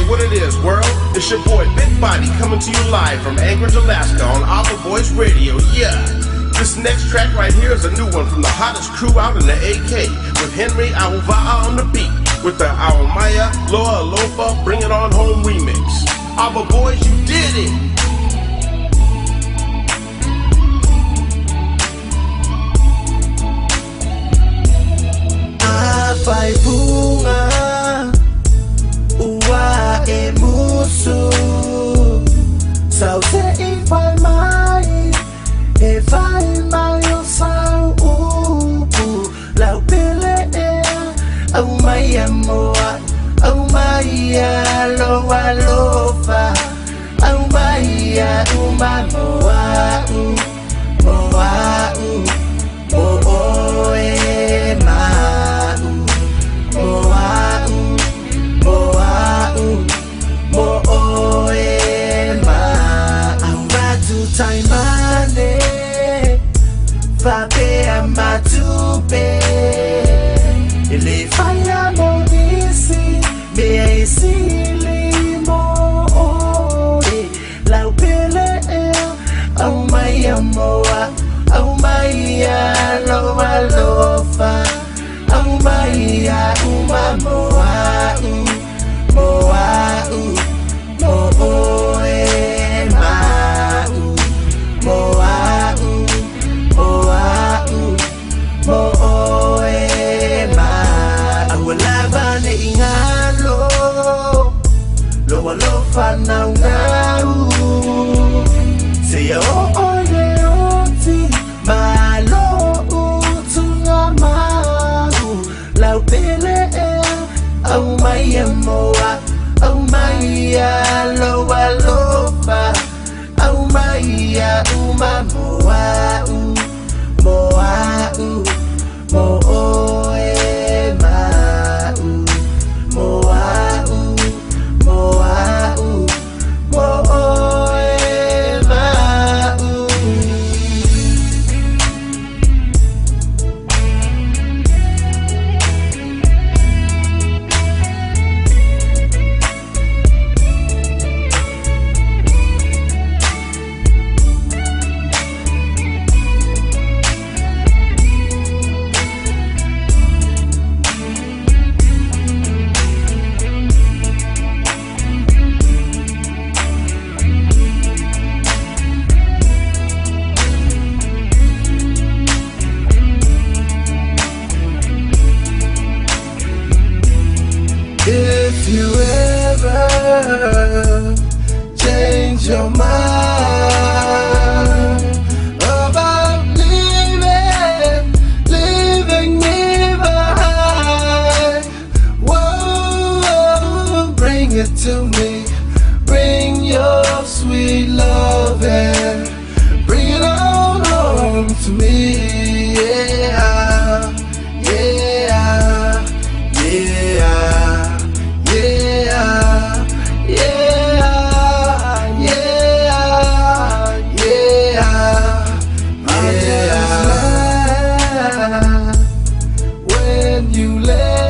What it is, world? It's your boy Big Body coming to you live from Anchorage, Alaska on Ava Voice Radio. Yeah. This next track right here is a new one from the hottest crew out in the AK with Henry Auva'a on the beat with the Aumaya Loa Lofa Bring It On Home remix. Ava Boys, you did it! Afai bunga ua e musu sau se i fai mai e fai mai o sau upu lau pele e au mai a moa au mai a loa lofa au mai a uma moa u moa u mo oe ma taimane fapea matupe ele faya monisi mea isili mo oe lau pele e au mai a moa au mai a loa lofa au mai a uma moa u moa u mo oe ma whanau ngau Se ia o oi le oti Malo utunga mau Lau pele e au mai e moa Au mai a loa lofa Au mai a uma moa u Moa u Mo oe ma u Moa u Moa u Mo oe ma u. If you ever change your mind about leaving me behind, whoa, bring it to me. Bring your sweet loving, bring it on home to me. Yeah, yeah, yeah. Yeah, yeah, yeah, yeah, yeah. When you left.